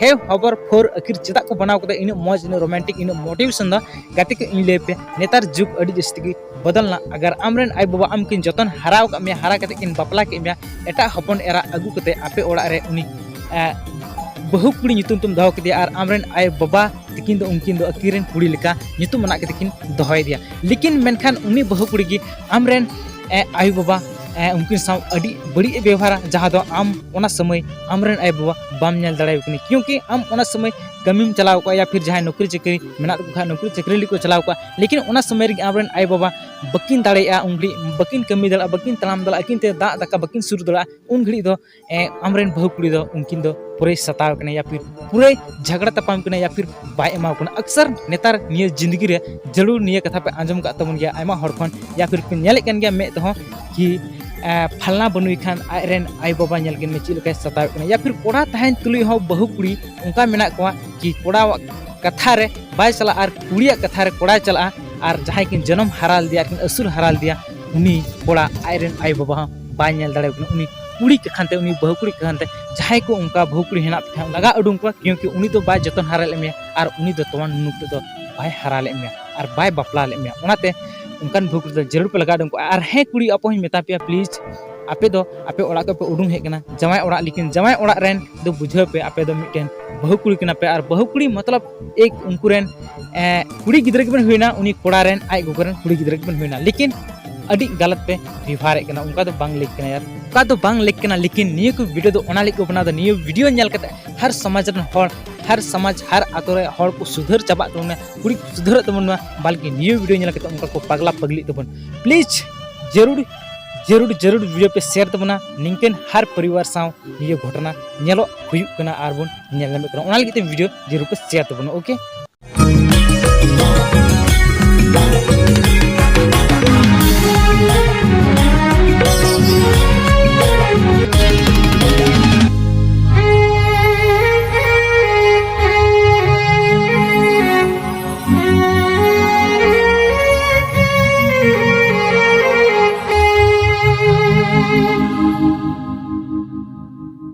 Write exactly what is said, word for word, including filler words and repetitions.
ᱦᱮ ᱦᱚᱵᱚᱨ four ᱟᱹᱠᱷᱤᱨ ᱪᱮᱫᱟᱜ ᱠᱚ ᱵᱮᱱᱟᱣ ᱠᱮᱫᱟ ᱤᱱᱟᱹᱜ ᱢᱚᱡᱽ, ᱤᱱᱟᱹᱜ ᱨᱳᱢᱟᱱᱴᱤᱠ, ᱤᱱᱟᱹᱜ ᱢᱳᱴᱤᱵᱷᱮᱥᱚᱱ ᱫᱚ? ᱜᱟᱛᱮ ᱠᱚ, ᱤᱧ ᱞᱟᱹᱭ ᱯᱮ, ᱱᱮᱛᱟᱨ ᱡᱩᱜᱽ ᱟᱹᱰᱤ ᱡᱟᱹᱥᱛᱤ ᱜᱮ ᱵᱚᱫᱚᱞ ᱱᱟ᱾ ᱟᱜᱟᱨ ᱟᱢᱨᱮᱱ ᱟᱭᱳ ᱵᱟᱵᱟ ᱟᱢ ᱠᱤᱱ ᱡᱚᱛᱚᱱ ᱦᱟᱨᱟᱣ ᱠᱟᱜ ᱢᱮᱭᱟ, ᱦᱟᱨᱟ ᱠᱟᱛᱮ ᱠᱤᱱ ᱵᱟᱯᱞᱟ ᱠᱮᱫ ᱢᱮᱭᱟ, ᱮᱴᱟᱜ ᱦᱚᱯᱚᱱ ᱮᱨᱟ ᱟᱹᱜᱩ ᱠᱟᱛᱮ ᱟᱯᱮ ᱚᱲᱟᱜ ᱨᱮ ᱩᱱᱤ ᱮ, ᱵᱟᱹᱦᱩ ᱠᱩᱲᱤ ᱧᱩᱛᱩᱢ ᱛᱮᱢ ᱫᱚᱦᱚ ᱠᱮᱫᱮᱭᱟ ᱟᱨ ᱟᱢᱨᱮᱱ ᱟᱭᱳ ᱵᱟᱵᱟ ᱛᱤᱠᱤᱱ ᱫᱚ ᱩᱱᱠᱤᱱ ᱫᱚ ᱟᱹᱠᱤᱱ ᱨᱮᱱ ᱠᱩᱲᱤ ᱞᱮᱠᱟ ᱧᱩᱛᱩᱢ ᱟᱱᱟᱜ ᱠᱟᱛᱮ ᱠᱤᱱ ᱫᱚᱦᱚᱭᱮᱫᱮᱭᱟ᱾ ᱞᱮᱠᱤᱱ ᱢᱮᱱᱠᱷᱟᱱ ᱩᱱᱤ ᱵᱟᱹᱦᱩ ᱠᱩᱲᱤ ᱜᱮ ᱟᱢᱨᱮᱱ ᱮ, ᱟᱭᱳ ᱵᱟᱵᱟ ᱮ, ᱩᱱᱠᱤᱱ ᱥᱟᱶ ᱟᱹᱰᱤ ᱵᱟᱹᱲᱤᱡ ᱮ ᱵᱮᱣᱦᱟᱨᱟ, ᱡᱟᱦᱟᱸ ᱫᱚ ᱟᱢ ᱚᱱᱟ ᱥᱚᱢᱚᱭ ᱟᱢᱨᱮᱱ ᱟᱭᱳ ᱵᱟᱵᱟ ᱵᱟᱢ ᱧᱮᱞ ᱫᱟᱲᱮᱭᱟᱠᱚ ᱠᱟᱱᱟ, ᱠᱤᱭᱩᱸᱠᱤ ᱟᱢ ᱚᱱᱟ ᱥᱚᱢᱚᱭ ᱠᱟᱹᱢᱤᱢ ᱪᱟᱞᱟᱣ ᱠᱚᱜᱼᱟ ᱭᱟ ᱯᱷᱤᱨ ᱡᱟᱦᱟᱸᱭ ᱱᱚᱠᱨᱤ ᱪᱟᱹᱠᱨᱤ ᱢᱮᱱᱟᱜ ᱛᱟᱠᱚ ᱠᱷᱟᱱ ᱱᱚᱠᱨᱤ ᱪᱟᱹᱠᱨᱤ ᱞᱟᱹᱜᱤᱫ ᱠᱚ ᱪᱟᱞᱟᱣ ᱠᱚᱜᱼᱟ, ᱞᱮᱠᱤᱱ ᱚᱱᱟ ᱥᱚᱢᱚᱭ ᱨᱮᱜᱮ ᱟᱢᱨᱮᱱ ᱟᱭᱳ ᱵᱟᱵᱟ ᱵᱟᱹᱠᱤᱱ ᱫᱟᱲᱮᱭᱟᱜᱼᱟ, ᱩᱱ ᱜᱷᱟᱹᱲᱤᱡ ᱵᱟᱹᱠᱤᱱ ᱠᱟᱹᱢᱤ ᱫᱟᱲᱮᱭᱟᱜᱼᱟ, ᱵᱟᱹᱠᱤᱱ ᱛᱟᱲᱟᱢ ᱫᱟᱲᱮᱭᱟᱜᱼᱟ, ᱟᱹᱠᱤᱱ ᱛᱮ ᱫᱟᱜ ᱫᱟᱠᱟ ᱵᱟᱹᱠᱤᱱ ᱥᱩᱨ ᱫᱟᱲᱮᱭᱟᱜᱼᱟ, ᱩᱱ ᱜᱷᱟᱹᱲᱤᱡ ᱫᱚ ᱮ, ᱟᱢᱨᱮᱱ ᱵᱟᱹᱦᱩ ᱠᱩᱲᱤ ᱫᱚ ᱩᱱᱠᱤᱱ ᱫᱚ ᱯᱩᱨᱟᱹᱭ ᱥᱟᱛᱟᱣ ᱠᱟᱱᱟ ᱭᱟ ᱯᱷᱤᱨ ᱯᱩᱨᱟᱹᱭ ᱡᱷᱟᱜᱽᱲᱟ ᱛᱟᱯᱟᱢ ᱠᱟᱱᱟ ᱭᱟ ᱯᱷᱤᱨ ᱵᱟᱭ ᱮᱢᱟᱣ ᱠᱟᱱᱟ᱾ ᱟᱠᱥᱟᱨ ᱱᱮᱛᱟᱨ ᱱᱤᱭᱟᱹ ᱡᱤᱱᱫᱜᱤ ᱨᱮ ᱡᱟᱹᱨᱩᱲ ᱱᱤᱭᱟᱹ ᱠᱟᱛᱷᱟ ᱯᱮ ᱟᱸᱡᱚᱢ ᱠᱟᱜ ᱛᱟᱵᱚᱱ ᱜᱮᱭᱟ ᱟᱭᱢᱟ ᱦᱚᱲ ᱠᱷᱚᱱ, ᱭᱟ ᱯᱷᱤᱨ ᱯᱮ ᱧᱮᱞᱮᱫ ᱠᱟᱱ ᱜᱮᱭᱟ ᱢᱮᱫ ᱛᱮᱦᱚᱸ ᱠᱤ ᱮ, ᱯᱷᱟᱞᱱᱟ ᱵᱟᱹᱱᱩᱭ ᱠᱷᱟᱱ ᱟᱡᱨᱮᱱ ᱟᱭᱳ ᱵᱟᱵᱟ ᱧᱮᱞ ᱠᱤᱱ ᱢᱮ ᱪᱮᱫ ᱞᱮᱠᱟᱭ ᱥᱟᱛᱟᱣᱮᱫ ᱠᱟᱱᱟ, ᱭᱟ ᱯᱷᱤᱨ ᱠᱚᱲᱟ ᱛᱟᱦᱮᱱ ᱛᱩᱞᱩᱡ ᱦᱚᱸ ᱵᱟᱹᱦᱩ ᱠᱩᱲᱤ ᱚᱱᱠᱟ ᱢᱮᱱᱟᱜ ᱠᱚᱣᱟ ᱠᱤ ᱠᱚᱲᱟᱣᱟᱜ ᱠᱟᱛᱷᱟ ᱨᱮ ᱵᱟᱭ ᱪᱟᱞᱟᱜᱼᱟ ᱟᱨ ᱠᱩᱲᱤᱭᱟᱜ ᱠᱟᱛᱷᱟ ᱨᱮ ᱠᱚᱲᱟᱭ ᱪᱟᱞᱟᱜᱼᱟ, ᱟᱨ ᱡᱟᱦᱟᱸᱭ ᱠᱤᱱ ᱡᱚᱱᱚᱢ ᱦᱟᱨᱟ ᱞᱮᱫᱮᱭᱟ ᱟᱨ ᱠᱤᱱ ᱟᱹᱥᱩᱞ ᱦᱟᱨᱟ ᱞᱮᱫᱮᱭᱟ ᱩᱱᱤ ᱠᱚᱲᱟ ᱟᱡᱨᱮᱱ ᱟᱭᱳ ᱵᱟᱵᱟ ᱦᱚᱸ ᱵᱟᱭ ᱧᱮᱞ ᱫᱟᱲᱮᱭᱟᱠᱚ ᱠᱟᱱᱟ᱾ ᱩᱱᱤ ᱠᱩᱲᱤ ᱠᱟᱠᱷᱟᱱ ᱛᱮ, ᱩᱱᱤ ᱵᱟᱹᱦᱩ ᱠᱩᱲᱤ ᱠᱟᱠᱷᱟᱱ ᱛᱮ ᱡᱟᱦᱟᱸᱭ ᱠᱚ ᱚᱱᱠᱟ ᱵᱟᱹᱦᱩ ᱠᱩᱲᱤ ᱦᱮᱱᱟᱜ ᱯᱮ ᱠᱷᱟᱱ ᱞᱟᱜᱟ ᱩᱰᱩᱝ ᱠᱚᱣᱟ, ᱠᱤᱭᱩᱸᱠᱤ ᱩᱱᱤ ᱫᱚ ᱵᱟᱭ ᱡᱚᱛᱚᱱ ᱦᱟᱨᱟ ᱞᱮᱫ ᱢᱮᱭᱟ ᱟᱨ ᱩᱱᱤ ᱫᱚ ᱛᱚᱣᱟ ᱱᱩᱱᱩ ᱛᱮᱫᱚ ᱵᱟᱭ ᱦᱟᱨᱟ ᱞᱮᱫ ᱢᱮᱭᱟ ᱟᱨ ᱵᱟᱭ ᱵᱟᱯᱞᱟ ᱞᱮᱫ ᱢᱮᱭᱟ᱾ ᱚᱱᱟᱛᱮ ᱚᱱᱠᱟᱱ ᱵᱟᱹᱦᱩ ᱠᱩᱲᱤ ᱫᱚ ᱡᱟᱹᱨᱩᱲ ᱯᱮ ᱞᱟᱜᱟ ᱩᱰᱩᱝ ᱠᱚᱣᱟ᱾ ᱟᱨ ᱦᱮᱸ ᱠᱩᱲᱤ ᱟᱯᱚ ᱦᱚᱸᱧ ᱢᱮᱛᱟ ᱯᱮᱭᱟ, ᱯᱞᱤᱡᱽ ᱟᱯᱮ ᱫᱚ ᱟᱯᱮ ᱚᱲᱟᱜ ᱠᱷᱚᱱ ᱯᱮ ᱩᱰᱩᱝ ᱦᱮᱡ ᱠᱟᱱᱟ ᱡᱟᱶᱟᱭ ᱚᱲᱟᱜ, ᱞᱮᱠᱤᱱ ᱡᱟᱶᱟᱭ ᱚᱲᱟᱜ ᱨᱮᱱ ᱫᱚ ᱵᱩᱡᱷᱟᱹᱣ ᱯᱮ, ᱟᱯᱮ ᱫᱚ ᱢᱤᱫᱴᱮᱱ ᱵᱟᱹᱦᱩ ᱠᱩᱲᱤ ᱠᱟᱱᱟ ᱯᱮ ᱟᱨ ᱵᱟᱹᱦᱩ ᱠᱩᱲᱤ ᱢᱚᱛᱞᱚᱵ ᱮᱠ ᱩᱱᱠᱩ ᱨᱮᱱ ᱮ, ᱠᱩᱲᱤ ᱜᱤᱫᱽᱨᱟᱹ ᱜᱮᱵᱮᱱ ᱦᱩᱭᱱᱟ, ᱩᱱᱤ ᱠᱚᱲᱟ ᱨᱮᱱ ᱟᱡ ᱜᱚᱜᱚ ᱨᱮᱱ ᱠᱩᱲᱤ ᱜᱤᱫᱽᱨᱟᱹ ᱜᱮᱵᱮᱱ ᱦᱩᱭᱱᱟ, ᱞᱮᱠᱤᱱ ᱟᱹᱰᱤ ᱜᱟᱞᱟᱛ ᱯᱮ ᱵᱮᱵᱷᱟᱨᱮᱫ ᱠᱟᱱᱟ᱾ ᱚᱱᱠᱟ ᱫᱚ ᱵᱟᱝ ᱞᱮᱠ ᱠᱟᱱᱟ ᱭᱟᱨ, ᱚᱱᱠᱟ ᱫᱚ ᱵᱟᱝ ᱞᱮᱠ ᱠᱟᱱᱟ᱾ ᱞᱮᱠᱤᱱ ᱱᱤᱭᱟᱹ ᱠᱚ ᱵᱷᱤᱰᱤᱭᱳ ᱫᱚ ᱚᱱᱟ ᱞᱟᱹᱜᱤᱫ ᱠᱚ ᱵᱮᱱᱟᱣ ᱮᱫᱟ, ᱱᱤᱭᱟᱹ ᱵᱷᱤᱰᱤᱭᱳ ᱧᱮᱞ ᱠᱟᱛᱮ ᱦᱟᱨ ᱥᱚᱢᱟᱡᱽ ᱨᱮᱱ ᱦᱚᱲ, ᱦᱟᱨ ᱥᱚᱢᱟᱡᱽ, ᱦᱟᱨ ᱟᱛᱳ ᱨᱮ ᱦᱚᱲ ᱠᱚ ᱥᱩᱫᱷᱟᱹᱨ ᱪᱟᱵᱟᱜ ᱛᱟᱵᱚᱱᱟ, ᱠᱩᱲᱤ ᱠᱚ ᱥᱩᱫᱷᱟᱹᱨᱚᱜ ᱛᱟᱵᱚᱱ ᱢᱟ, ᱵᱟᱞᱠᱤ ᱱᱤᱭᱟᱹ ᱵᱷᱤᱰᱤᱭᱳ ᱧᱮᱞ ᱠᱟᱛᱮ ᱚᱱᱠᱟ ᱠᱚ ᱯᱟᱜᱽᱞᱟ ᱯᱟᱜᱽᱞᱤᱜ ᱛᱟᱵᱚᱱ᱾ ᱯᱞᱤᱡᱽ ᱡᱟᱹᱨᱩᱲ, ᱡᱟᱹᱨᱩᱲ, ᱡᱟᱹᱨᱩᱲ ᱵᱷᱤᱰᱤᱭᱳ ᱯᱮ ᱥᱮᱭᱟᱨ ᱛᱟᱵᱚᱱᱟ᱾ ᱱᱤᱝᱠᱟᱹᱱ ᱦᱟᱨ ᱯᱚᱨᱤᱵᱟᱨ ᱥᱟᱶ ᱱᱤᱭᱟᱹ ᱜᱷᱚᱴᱚᱱᱟ ᱧᱮᱞᱚᱜ ᱦᱩᱭᱩᱜ ᱠᱟᱱᱟ ᱟᱨ ᱵᱚᱱ ᱧᱮᱞ ᱧᱟᱢᱮᱫ ᱠᱟᱱᱟ, ᱚᱱᱟ ᱞᱟᱹᱜᱤᱫ ᱛᱮ ᱵᱷᱤᱰᱤᱭᱳ ᱡᱟᱹᱨᱩᱲ ᱯᱮ ᱥᱮᱭᱟᱨ ᱛᱟᱵᱚᱱᱟ᱾ ᱳᱠᱮ᱾